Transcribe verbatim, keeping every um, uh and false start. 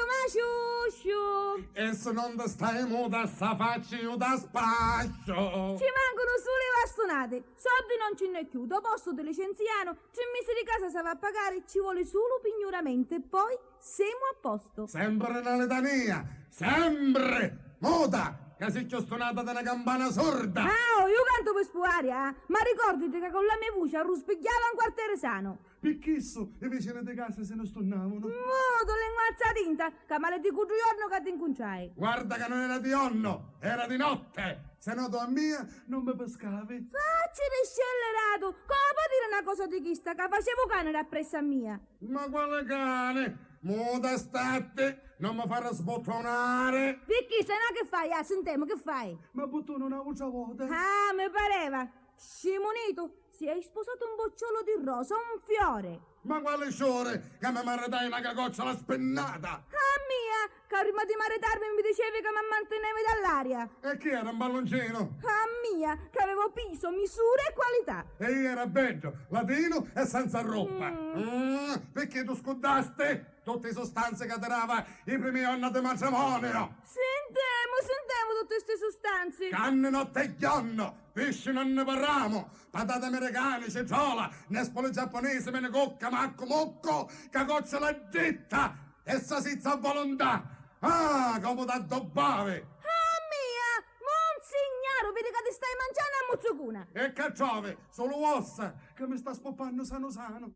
Maciusciu! E se non ti stai muta, sta facci io ti spasciu! Ci mancunu sulu i vastunati, soddi non ci nn'è cchiù, do postu ti licenzianu, tri misi di casa s'ava a pagari, ci voli sulu pignuramenti e poi semu a postu! Sempri na litania, sempri! Muta, ca si cchiù stunata di na campana surda! Ah, oh, iu cantu pi spuaria, ah! Ma ricorditi ca con la me vuci arruspigghiava un quarteri sanu! Pi chissu i vicini di casa si ni stunnavunu. Mutu, linguazza tinta, ca mali di cuddu jornu ca ti ncuntrai. Guarda ca non era di jornu, era di notte, se no tu a mia non mi piscavi. Facci di scelliratu, comu po' diri na cosa di chista ca facevi u caniri appressu a mia? Ma quali cani? Muta statti, non mi fari sbuttunari. Picchì, se no chi fai? Ah, sintemu, chi fai? Ma buttunu n'autra vota. Ah, mi pareva. Scimunitu, si hai spusato un bocciolo di rosa, un fiore! Ma quali fiore, ca mi maritai na cacocciola spinnata! Ah mia, ca prima di maritarmi mi dicevi ca m'ammantinevi dall'aria! E chi era, un palloncinu? Ah mia, ca avevo piso, misura e qualità! E io era beddu, latinu e senza roppa! Mm. Mm, picchì tu scuddasti? Tutti i sustanzi ca tirava i primi jorna di matrimonio! Sintemu, sintemu tutti sti sustanzi! Canni notti e jornu, pisci non ne parramu, patati americani, citrola, nespoli giapponisi, minicucca, maccu muccu, cacocciola dritta e sasizza a volontà! Ah, comu t'addobbavi! Ah mia! Monsignaru, vidi ca ti stai manciannu a muzzucuna! E ca trovi? Sulu uossa, ca mi sta spuppannu sanu sanu!